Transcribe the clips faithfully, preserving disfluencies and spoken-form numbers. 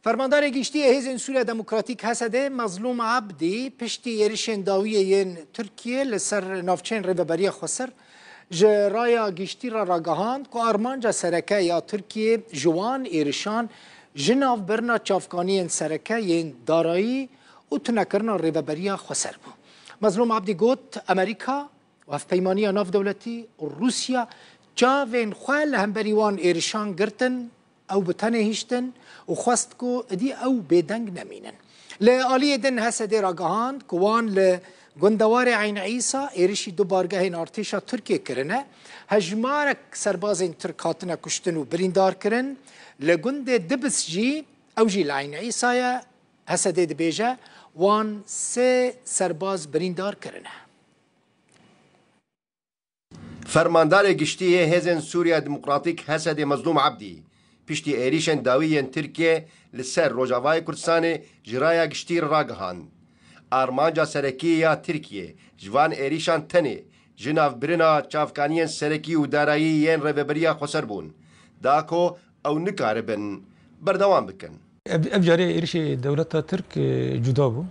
Fermandarê Giştî yê Hêzên Sûriya Demokratîk, H S D, Mezlûm Ebdî, piştî êrişên dawiyê yên Tirkiyê li ser navçeyên Rêveberiya Xweser, ji raya giştî re ragihand ku armanca sereke ya Tirkiyê ji wan êrişan ji nav birina çavkaniyên sereke yên darayî û tunekirina Rêveberiya Xweser bû. Mezlûm Ebdî got, Amerîka û Hevpeymaniya Navdewletî û Rûsya çavên xwe li hemberî wan êrişan girtin, ew bi tenê hiştin û xwest ku êdî ew bêdeng nemînin. Li aliyê din H S D ragihand ku wan li gundewarê Eyn Îsa êrişî du bargehên artêşa Tirkiyê kirine, hejmarek serbazên Tirk hatine kuştin û birîndar kirin. Li gundê Dibis jî, ew jî li Eyn Îsa ye, H S D dibêje, wan sê serbaz birîndar kirine. Fermandarê Giştî yê Hêzên Sûriya Demokratîk, H S D, Mezlûm Ebdî, piştî êrîşên dawî yên Tirkiyê li ser Rojavayê Kurdistanê ji raya giştî re ragihand, armanca serekî ya Tirkiyê ji van êrîşan tenê ji nav birina çavkaniyên serekî û darayî yên Rêveberiya Xweser bûn, da ku ew nikaribin berdewam bikin. Ev, ev carê êrişê dewleta Tirk, e, cuda bû.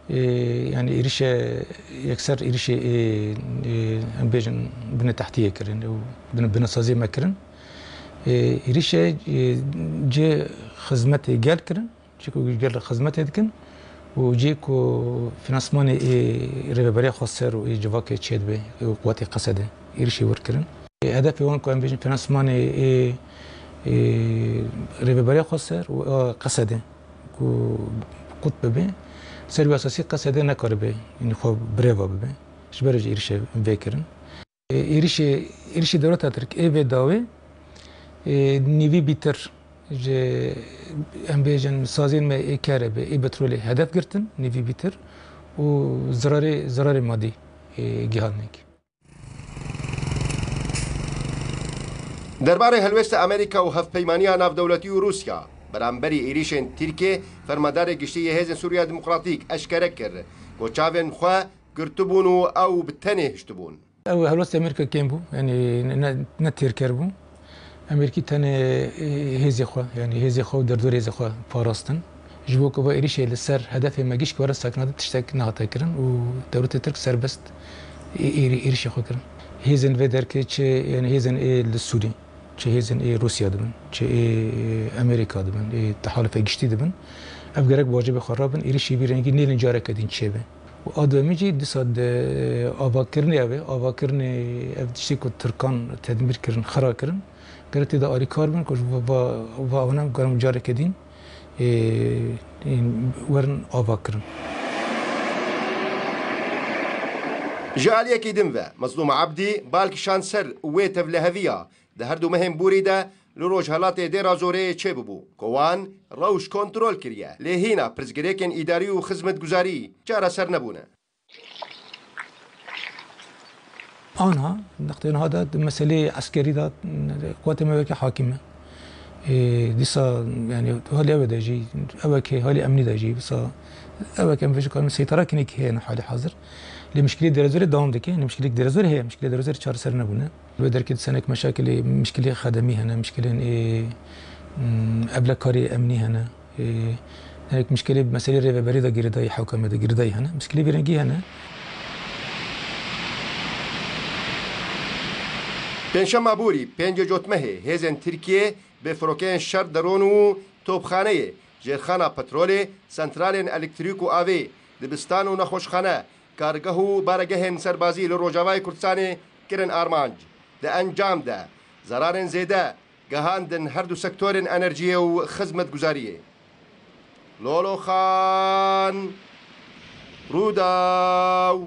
E, yani êrişe yekser êrişê, e, e, em bêjin bine tehtiyê kirin û bine, bine saziyê me kirin. E, êrişe, e, cê xizmetê gel kirin. Çi ku gel xizmetê dikin û cê ku finansmanê ê Rêveberiya Xweser û ê civakê çêdibe û quwetê Qesede êrişê wir kirin. Ê hedefê wan ku em bêjin finansmanê ê, ê Rêveberiya Xweser û a Qesede ku qut bibe, ser wî esasî Qesede nekaribe, yanî xwe birêva bibe. Ji ber jî êrişê vê kirin. Êrişê, êrişê dewleta Tirk ê vê dawê, ê, nîvî bîtir ji, em bêjin, saziyên me ê K R B, ê petrolê hedef girtin, nîvî bîtir û zirarê, zirarê madî, ê, gihandin. Derbarê helwêsta Amerîka û Hevpeymaniya Navdewletî û Rûsya beramberî êrîşên Tirkiyê, Fermandarê Giştî yê Hêzên Sûriya Demokratîk eşkere kir ku çavên xwe girtibûn û ew bi tenê hiştibûn. Ew helwestê Amerîka kêm bû, yanî ne, ne, ne têrker bû. Amerîkî tenê, e, hêzê xwe, yanî hêzê xwe û derdorê hêzê xwe parastin. Ji bo ku va êrîşê li ser hedefê me gişk were sekinandin, tiştek nehate kirin û dewletê Tirk serbest ê-, êrî-, êrîşê xwe kirin. Hêzên vê derkê çi, yanî hêzên ê li Sûrî, çi hêzên ê Rûsya dibin, çi ê, e, Amerîka dibin, ê tehalufê giştî dibin. Ev gerek wacibê xwe rabin, êrîşê vî rengî nêlin careke din çêbe. Û a duyemîn jî dîsa di avakirinê ev e, avakirinê ev tiştê ku Tirkan tedmîr kirin, xira kirin, gerek tê de alîkar bin ku ji va, va, va wana gerek careke din, ê, ê, werin ava kirin. Ji aliyekî din ve Mezlûm Ebdî bal kişand ser wê tevliheviya di her du mehên borî de li rojhelatê Dêra Zorê çêbûbû, ku wan rewş kontrol kiriye, lê hîna pirsgirêkên îdarî û xizmetguzarî çareser nebûne. Anha, nextê niha de di meseleyê eskerî de quwetê me weke hakim e. Ê, dîsa, yani, halê ew de jî, ewekê halê emnî de jî, dîsa ewek em vê jî karin seytara kinekî heye ne halê hazir. Lê mişkilê Dêrezorê dewam dike, yani mişkilê Dêrezorê heye, mişkilê Dêrezorê çareser nebûne. Wê derkê disenek meşakilê, mişkilê xedemî hene, mişkilên ê, m, evlekarê emnî hene. Ê, hinek mişkilê meselê rêveberî de girêdayî, hewka me de girêdayî hene. Mişkilê vî rengî hene. Pêncşema borî, pêncê cotmehê, hêzên Tirkiyê bi firokeyên şer, deron û topxaneyê, jêrxana petrolê, santralên elektrîk û avê, dibistan û nexweşxane, kargeh û baregehên serbazî li Rojavayê Kurdistanê kirin armanc. Di encam de, zerarên zêde gehandin her du sektorên enerjiyê û xizmetguzariyê. Lolo Xan, Rûdaw.